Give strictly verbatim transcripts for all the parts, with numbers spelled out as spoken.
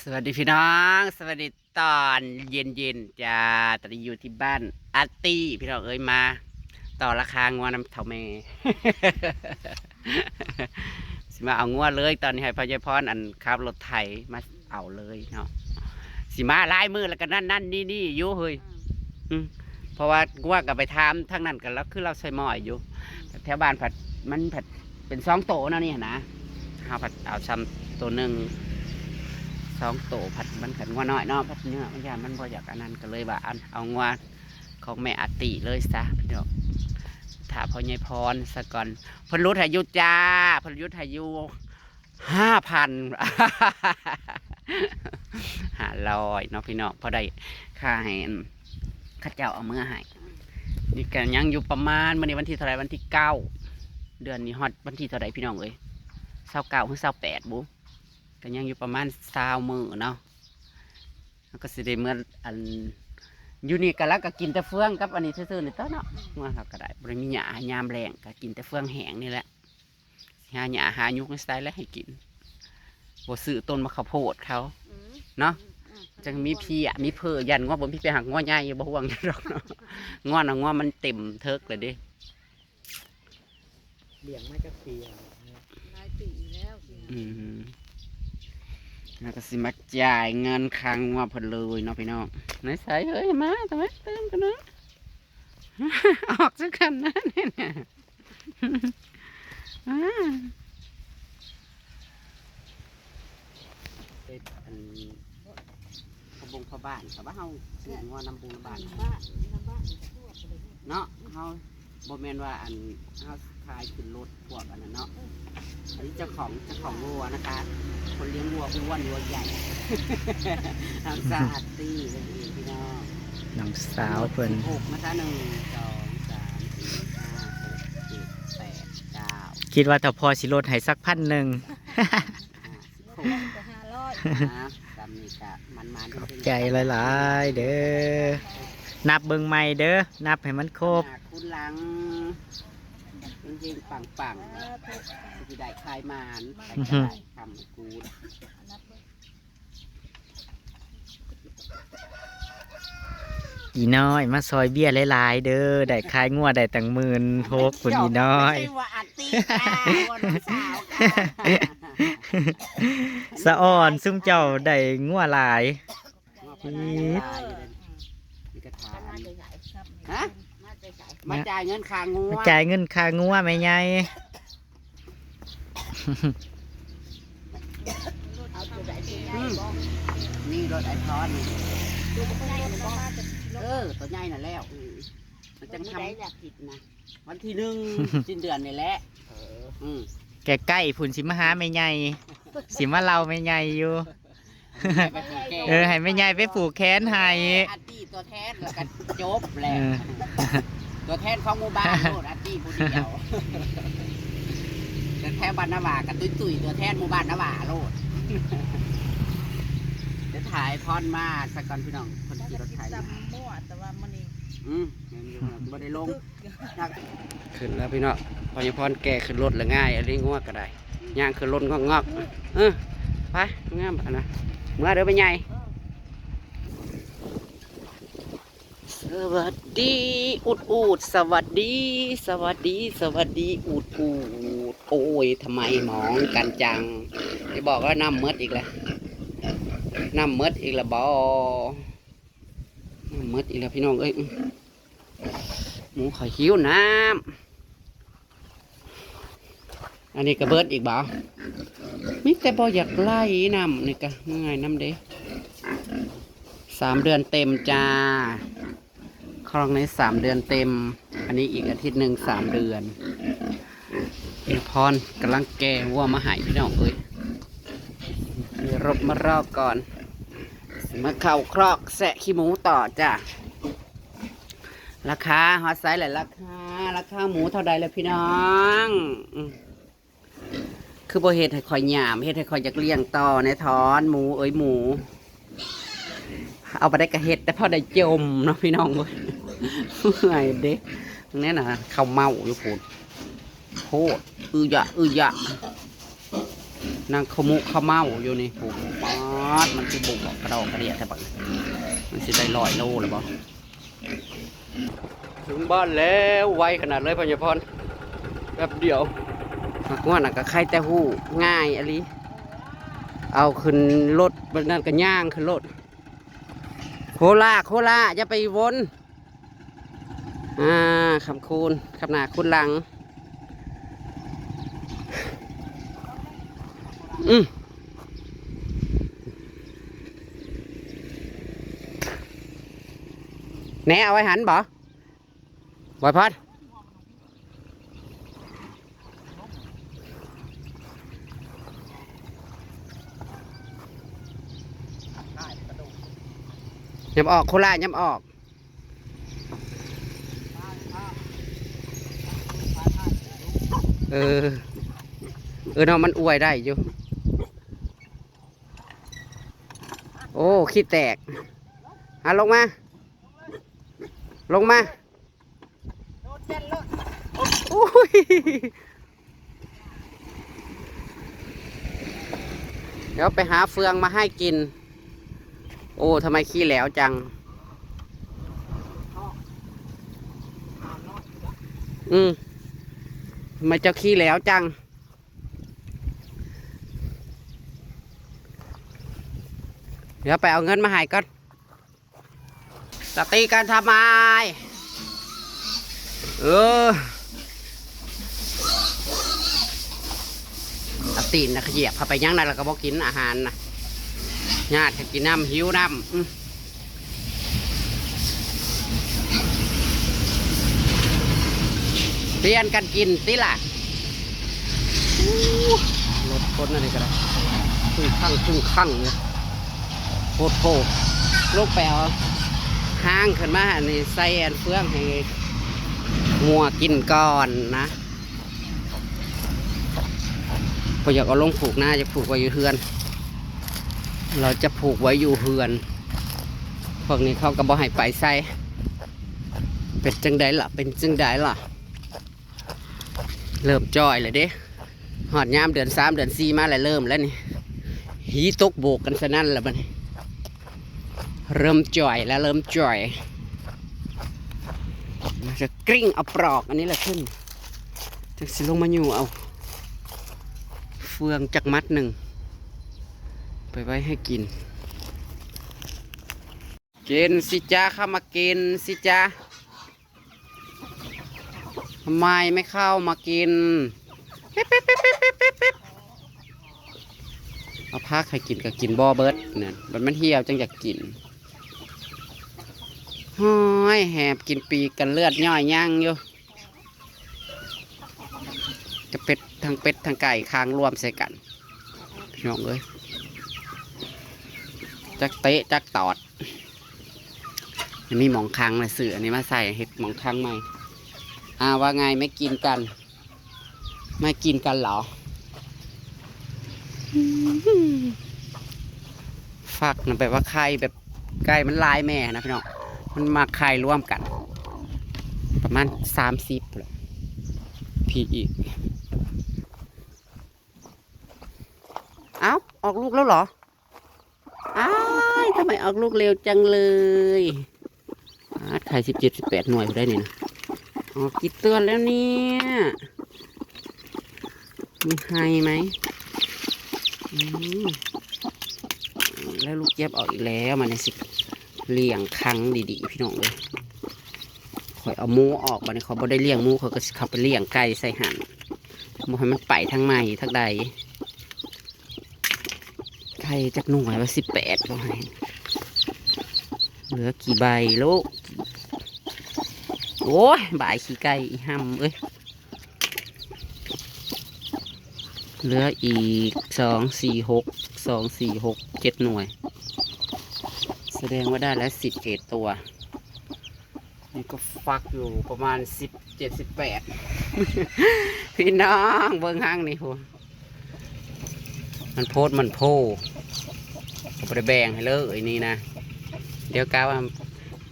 สวัสดีพี่น้อง สวัสดีตอนเย็นๆจ้า ตอนนี้อยู่ที่บ้านอาร์ตี้พี่น้องเอ้ย มาต่อราคางัวนำเฒ่าแม่ สิมาเอางัวเลย ตอนนี้ให้พ่อใหญ่พรอันขับรถไถมาเอาเลยเนาะ สิมาหลายมื้อแล้วก็นั่นนั่นนี่นี่อยู่เฮ้ย อืม เพราะว่างัวก็ไปถามทางนั้นกันแล้ว คือเราใส่หม้ออยู่ แถวบ้านผัดมันผัดเป็นสองโตเนาะนี่นะ เฮาผัดเอาซ้ำโตหนึ่ง สองโตผัดมันผัดงัวน้อยเนาะ ผัดเนื้อมันย่านมันบ่อยากอันนั้น ก็เลยว่าอันเอางัวของแม่อาติเลยซะพี่น้อง ถ้าพ่อใหญ่พรซะก่อน เพิ่นลดให้อยู่จ้า เพิ่นลดให้อยู่ห้าพัน ห้าร้อยเนาะพี่น้อง พอได้ค่าให้อัน เขาเจ้าเอาเมือให้ นี่ก็ยังอยู่ประมาณ มื้อนี้วันที่เท่าไหร่ วันที่เก้า เดือนนี้ฮอดวันที่เท่าไหร่พี่น้องเอ้ย ซาวเก้าหรือซาวแปดบุ ก็ยังอยู่ประมาณซาวมื้อเนาะ แล้วก็สิได้เมืออัน อยู่นี่ก็แล้วก็กินแต่เฟืองกับอันนี้ซื่อๆนี่ตัวเนาะ ว่าเราก็ได้ บ่ได้มีหญ้าให้ยามแล้ง ก็กินแต่เฟืองแห้งนี่แหละ หาหญ้าหายุกมาใส่แล้วให้กิน บ่ซื้อต้นมะข้าวโพดเขา อืม เนาะ อืม อืม จังมีเพีย มีเผอ ย่านงัวบ่มีไปหักงัวใหญ่อยู่ บ่ห่วงหยังดอกเนาะ งัวน่ะ งัวมันเต็มเทิกเลยเด้ เลี้ยงมาจักปีแล้วเนี่ย หลายปีแล้ว อืม แล้วก็สิมาจ่ายเงินค่างัวเพิ่นเลยเนาะพี่น้อง ในใสเฮ้ย มา ทำไมตื่นกันนะ ออกจักกันนะเนี่ย อ่า เป็นอันพระบงพระบ้าน แต่ว่าเฮาซื้องัวนำบุงนำบ้าน บ้านนำบ้าน เนาะ เฮาบ่แม่นว่าอันเฮาขายขึ้นรถพวกอันนั้นเนาะ อันนี้เจ้าของ เจ้าของวัวนะคะ คนเลี้ยงวัวอ้วนวัวใหญ่ น้องสาวอาร์ตี้นั่นเองพี่น้อง น้องสาวเพิ่น สิบหกนะคะ หนึ่ง สอง สาม สี่ ห้า หก เจ็ด แปด เก้า คิดว่าถ้าพอสิลดให้สักพันหนึ่ง อ่า สิบหก ก็ห้าร้อย อ่า จำนี่กะมันๆ ขอบใจหลายๆเด้อ นับเบิ่งใหม่เด้อ นับให้มันครบ หน้าคูณหลัง เฮงๆ ปังๆ สิได้ขายหมาน ขายกระไดคำคูณ อีน้อย มาซอยเบี้ยหลายๆเด้อ ได้ขายงัวได้ตั้งหมื่นหกพุ้นอีน้อย ไม่ใช่ว่าอาร์ตี้ค่ะ วัวน้องสาวค่ะ สะอ่อน ซุมเจ้าได้งัวหลาย งัวเพิ่นได้หลายอยู่เด้อ มีกระถาง ฮะ มาจ่ายเงินค่างัว มาจ่ายเงินค่างัวแม่ใหญ่ อืม นี่รถไอ้พรนี่ เออ ตัวใหญ่น่ะแล้ว อืม มันจังทำ มื้อใดอยากกินนะ วันที่หนึ่ง สิ้นเดือนนี่แหละ เออ อืม ใกล้ๆพุ้นสิมาหาแม่ใหญ่ สิมาเล่าแม่ใหญ่อยู่ ไปผูกแขน เออ ให้แม่ใหญ่ไปผูกแขนให้ อาร์ตี้ตัวแทนแล้วก็จบแหละ เออ ตัวแทนของหมู่บ้านโลด อาร์ตี้ผู้เดียว ตัวแทนบ้านนาหว่ากับตุ้ยๆ ตัวแทนหมู่บ้านนาหว่าโลด จะถ่ายพรมาสักก่อนพี่น้อง คนขี่รถไถ จำมั่ว แต่ว่ามื้อนี้ อืม ยังอยู่ครับ บ่ได้ลง ขึ้นแล้วพี่น้อง พอใหญ่พรแกขึ้นรถแล้วง่าย อันนี้งัวก็ได้ ย่างขึ้นรถงอกๆ เออ ไป งามอันนะ เมื่อเด้อไปใหญ่ สวัสดี อุดอุด สวัสดี สวัสดี สวัสดี อุดอุด โอ้ย ทำไมมองกันจัง จะบอกว่าน้ำเมิดอีกแล้ว น้ำเมิดอีกแล้วบอ น้ำเมิดอีกแล้วพี่น้องเอ้ย หมูขอหิวน้ำ อันนี้ก็เบิดอีกบ่ มีแต่บ่อยากไล่น้ำนี่ก็เมื่อยน้ำเด้ สามเดือนเต็มจ้า คลองในสามเดือนเต็ม อันนี้อีกอาทิตย์หนึ่งสามเดือน พรกำลังแกวัวมาให้พี่น้องเอ้ย มีรบมารอบก่อน มาเข้าครอกแซะขี้หมูต่อจ้ะ ราคาฮอดไซส์แหละราคา ราคาหมูเท่าใดแล้วพี่น้อง อืม คือบ่เฮ็ดให้ข่อยหยาม เฮ็ดให้ข่อยอยากเลี้ยงต่อแน่ทอน หมูเอ้ยหมู เอาไปได้กะเฮ็ด แต่พอได้จมเนาะพี่น้องเว้ย เมื่อยเด้ เนี่ยนะ เขาเมาอยู่พู้น โพด อือยะ อือยะ นางขมุขเมาอยู่นี่พู้น ป๊า อดมันสิบวกกระดอกกระเดียแต่บักมันสิได้ร้อยโลหรือบ่ ถึงบ้านแล้วไวขนาดเลยพญาพร แป๊บเดียว หากว่าน่ะก็ใครแต่ฮู้ง่ายอะลี เอาขึ้นรถบัดนั้นก็ย่างขึ้นรถ โคล่า โคล่า อย่าไปวน อ่า คำคูณ คำหน้าคูณหลัง อืม แหน่เอาไว้หันบ่ บ่อยพัด ยำออก โคราชยำออก เออ เออเนาะ มันอวยได้อยู่ โอ้ ขี้แตก อ่ะ ลงมา ลงมา โอ้ย เดี๋ยวไปหาเฟืองมาให้กิน โอ้ ทำไมขี้แหลวจัง อืม ทำไมเจ้าขี้แหลวจัง เดี๋ยวไปเอาเงินมาให้ก่อน สติการทำไม เออ เอาตีนนะขยีบเข้าไปยังนั่นแล้วก็บอกกินอาหารนะ ญาติก็กินน้ำ หิวน้ำ อืม เปลี่ยนกันกินติล่ะ อู้ รถคนอันนี้ก็ได้ คึ่งข้างคึ่งข้างเนี่ย โคตรโพด ลูกแป๋ว ห้างขึ้นมา อันนี้ใส่อันเฟืองให้งัวกินก่อนนะ พออยากเอาลงผูกนา จะผูกไว้อยู่เฮือน เราจะผูกไว้อยู่เฮือน พวกนี้เขาก็บ่ให้ไปใส่ เป็นจังใดล่ะ เป็นจังใดล่ะ เริ่มจ่อยเลยเด้ ฮอดยามเดือนสามเดือนสี่มาแล้ว เริ่มแล้วนี่ หีตกโบกกันซะนั่นแหละบัดนี้ เริ่มจ่อยแล้ว เริ่มจ่อย จะกริ้งเอาปลอกอันนี้แหละขึ้น จังสิลงมาอยู่เอา เฟืองจักมัดหนึ่ง ไปไว้ให้กิน กินสิจ้า เข้ามากินสิจ้า ทำไมไม่เข้ามากิน ปิ๊บปิ๊บปิ๊บปิ๊บปิ๊บปิ๊บปิ๊บ เอาผักให้กินก็กินบ่เบิดเนี่ย มัน มันเหี่ยวจังอยากกิน ห้อย แหบกินปีกกัน เลือดย่อยยังอยู่ จะเป็ด ทั้งเป็ดทั้งไก่ค้างรวมใส่กัน พี่น้องเอ้ย จักเตะจักตอด ยังมีหม่องขังเลย ซื้ออันนี้มาใส่ เฮ็ดหม่องขังใหม่ อ่า ว่าไง ไม่กินกัน ไม่กินกันเหรอ ฟักนะ แบบว่าไข่แบบไก่มันหลายแม่นะพี่น้อง มันมาไข่ร่วมกัน ประมาณสามสิบแหละ พี่อีก เอ้า ออกลูกแล้วเหรอ อ้าย ทำไมออกลูกเร็วจังเลย อ้าด ไข่สิบเจ็ด สิบแปด หน่วยได้นี่นะ ออกกี่ตัวแล้วเนี่ย มีไฮไหม อืม แล้วลูกเจี๊ยบออกอีกแล้ว มาในสิ เลี้ยงขังดีๆ พี่น้องเอ้ย ข่อยเอาหมูออก บัดนี้เขาบ่ได้เลี้ยงหมู เขาก็สิเข้าไปเลี้ยงไก่ใส่หั่น บ่ให้มันไปทางใหม่ทางใด ไข่จักหน่วยว่า สิบแปด บ่ให้ เหลือกี่ใบลูก โอ้ย บายขี้ไก่อีห่ำเอ้ย เหลืออีก สอง สี่ หก สอง สี่ หก เจ็ด หน่วย แสดงว่าได้แล้ว สิบเอ็ด ตัว นี่ก็ฟักอยู่ประมาณ สิบเจ็ด สิบแปด พี่น้อง เบิ่งหั่งนี่โห มันโพดมันโพ ก็บ่ได้แบ่งให้เลยนี่นะ เดี๋ยวกะว่า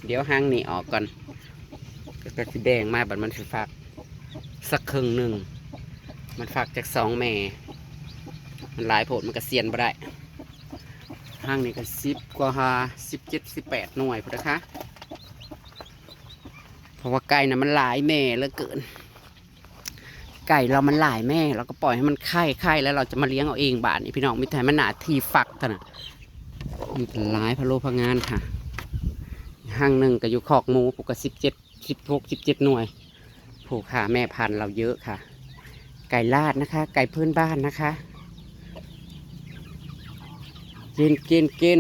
เดี๋ยวหั่งนี่ออกก่อน ก็ ก็สิแบ่งมา บัดมันสิฟัก สักครึ่งหนึ่ง มันฟักจากสองแม่ มันหลายโพด มันก็เสียนบ่ได้ ห้างนี้ก็สิบกว่าหา สิบเจ็ด สิบแปด หน่วยพุ้นนะคะ เพราะว่าไก่น่ะมันหลายแม่เหลือเกิน ไก่เรามันหลายแม่ เราก็ปล่อยให้มันไข่ ไข่แล้วเราจะมาเลี้ยงเอาเองบาดนี้พี่น้อง มีแต่ให้มันหน้าที่ฟักเท่านั้น มีแต่หลายพะโล้พะงานค่ะ ห้างหนึ่งก็อยู่คอกหมู พุ้นก็ สิบเจ็ด สิบหก สิบเจ็ด หน่วย ผู้ค่ะ แม่พันธุ์เราเยอะค่ะ ไก่ลาดนะคะ ไก่พื้นบ้านนะคะ กิน กิน กิน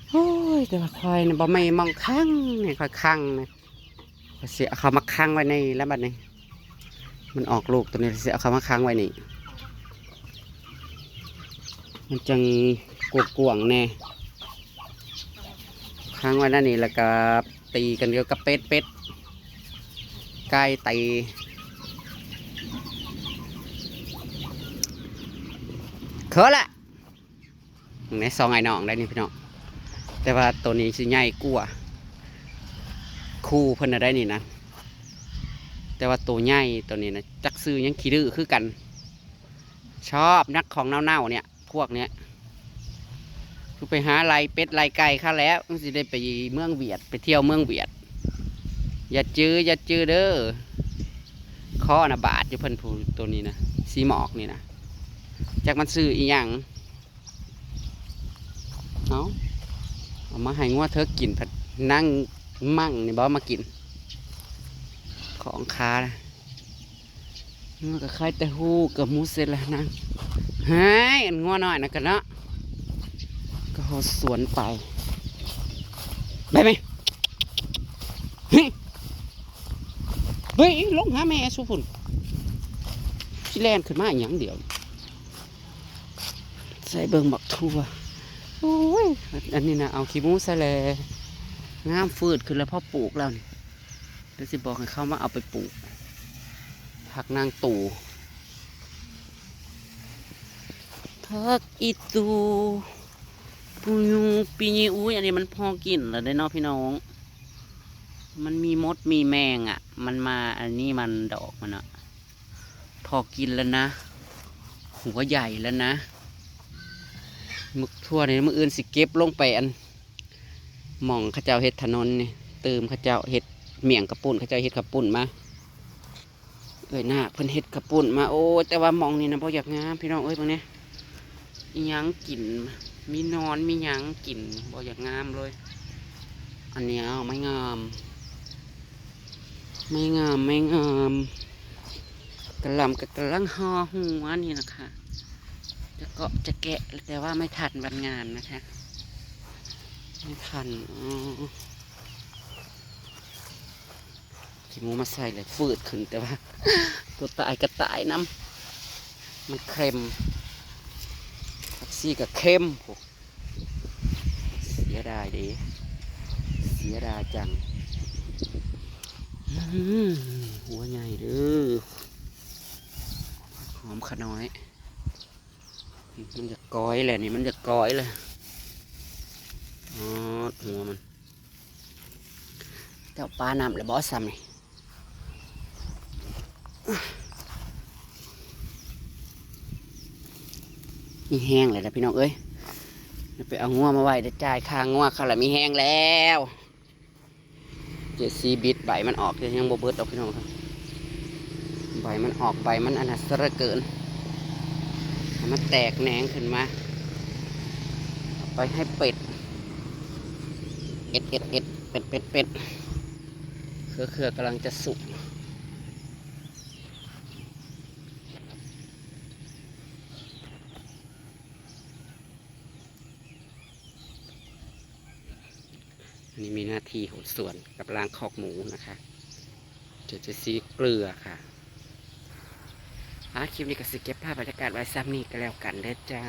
โอ้ย แต่ว่าข้อยนี่บ่มีหม่องขังนี่ ข้อยขังนี่ ข้อยสิเอาเขามาขังไว้นี่แล้วบัดนี้ มันออกลูกตัวนี้ สิเอาเขามาขังไว้นี่ มันจั่งกว้างๆแน่ ขังไว้นั่นนี่ แล้วก็ตีกันเกี่ยวกับเป็ด เป็ด ไก่ตี เคือละ ในสองไอ้น้องได้นี่พี่น้อง แต่ว่าตัวนี้สิใหญ่กว่า คู่เพิ่นน่ะได้นี่นะ แต่ว่าตัวใหญ่ตัวนี้นะ จักซื้อหยัง ขี้ดื้อคือกัน ชอบนักของเน่าๆเนี่ย พวกเนี้ย คือไปหาไล่เป็ดไล่ไก่เขาแล้ว มันสิได้ไปเมืองเวียด ไปเที่ยวเมืองเวียด อย่าจื้อ อย่าจื้อเด้อ คอน่ะบาดอยู่เพิ่นผู้ตัวนี้นะ สีหมอกนี่นะ จักมันซื้ออีหยัง เอา เอามาให้งัวเถิกกิน ผัดนั่งมั่งนี่บ่มากิน ของขานะ งัวก็คายแต่ฮู้กับหมูเสร็จแล้วนะ หาย อันงัวน้อยนะกันเนาะ ก็เฮาสวนไป ไปไหม เฮ้ย เฮ้ย ลงหาแม่สุพุน สิแล่นขึ้นมาอีหยังเดี๋ยว ใส่เบิ่งบักถั่ว โอ้ย อันนี้นะ เอาขี้หมูใส่แหละ งามฟืดขึ้นแล้ว พอปลูกแล้วนี่ เดี๋ยวสิบอกให้เขามาเอาไปปลูก ผักนางตู่ ผักอีตู่ ปูยูปีนี้ อุ้ย อันนี้มันพอกินแล้วเด้เนาะพี่น้อง มันมีมดมีแมงอ่ะ มันมา อันนี้มันดอกมันอ่ะ พอกินแล้วนะ หัวใหญ่แล้วนะ หมึกถั่วนี่ มื้ออื่นสิเก็บลงไปอัน หม่องเขาเจ้าเฮ็ดถนนนี่ ตื่มเขาเจ้าเฮ็ดเมี่ยงข้าวปุ้น เขาเจ้าเฮ็ดข้าวปุ้นมา เอ้ยนาคเพิ่นเฮ็ดข้าวปุ้นมา โอ้ย แต่ว่าหม่องนี่นะบ่อยากงาม พี่น้องเอ้ย เบิ่งแหน่ อีหยังกิน มีหนอน มีหยังกิน บ่อยากงามเลย อันเนี้ยไม่งาม ไม่งาม ไม่งาม กะหล่ำก็กำลังห่อหัวนี่นะคะ จะเกาะจะแกะ แต่ว่าไม่ทันวันงานนะคะ ไม่ทัน อ๋อ ขี้หมูมาใส่เลย ฟืดขึ้น แต่ว่า ตัวตายก็ตายนำ มันเค็ม ผักชีก็เค็ม โอ้ เสียดายเด้ เสียดายจัง อืม หัวใหญ่เด้อ หอมขะน้อย มันจะก้อยแหละนี่ มันจะก้อยเลย อ๋อ หัวมัน เจ้าปลาน้ำเลยบ่ซ้ำนี่ มีแฮงเลยนะพี่น้องเอ้ย ไปเอางัวมาไว้ ได้จ่ายค่างัวเขาละ มีแฮงแล้ว เจซีบิดใบมันออก ยังบ่เบิดดอกพี่น้องครับ ใบมันออก ใบมันอันนั้นซะเหลือเกิน ให้มันแตกแหนงขึ้นมา เอาไปให้เป็ด เอ็ด เอ็ด เอ็ด เป็ด เป็ด เป็ด เครือ เครือกำลังจะสุก อันนี้มีหน้าที่หดสวนกับล้างคอกหมูนะคะ เดี๋ยวจะซีเกลือค่ะ อ่ะ คลิปนี้ก็สิเก็บภาพบรรยากาศไว้ซ้ำนี่ก็แล้วกันเด้อจ้า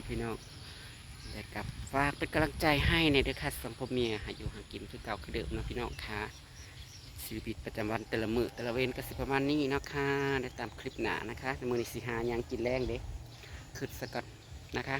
พี่น้อง แล้วก็ฝากเป็นกำลังใจให้แหน่เด้อค่ะ สองผัวเมีย หาอยู่หากินคือเก่าคือเดิมเนาะพี่น้องค่ะ ชีวิตประจำวันแต่ละมื้อแต่ละเวรก็สิประมาณนี้เนาะค่ะ ได้ตามคลิปหน้านะคะ มื้อนี้สิหาหยังกินแลงเด้ คิดซะก่อนนะคะ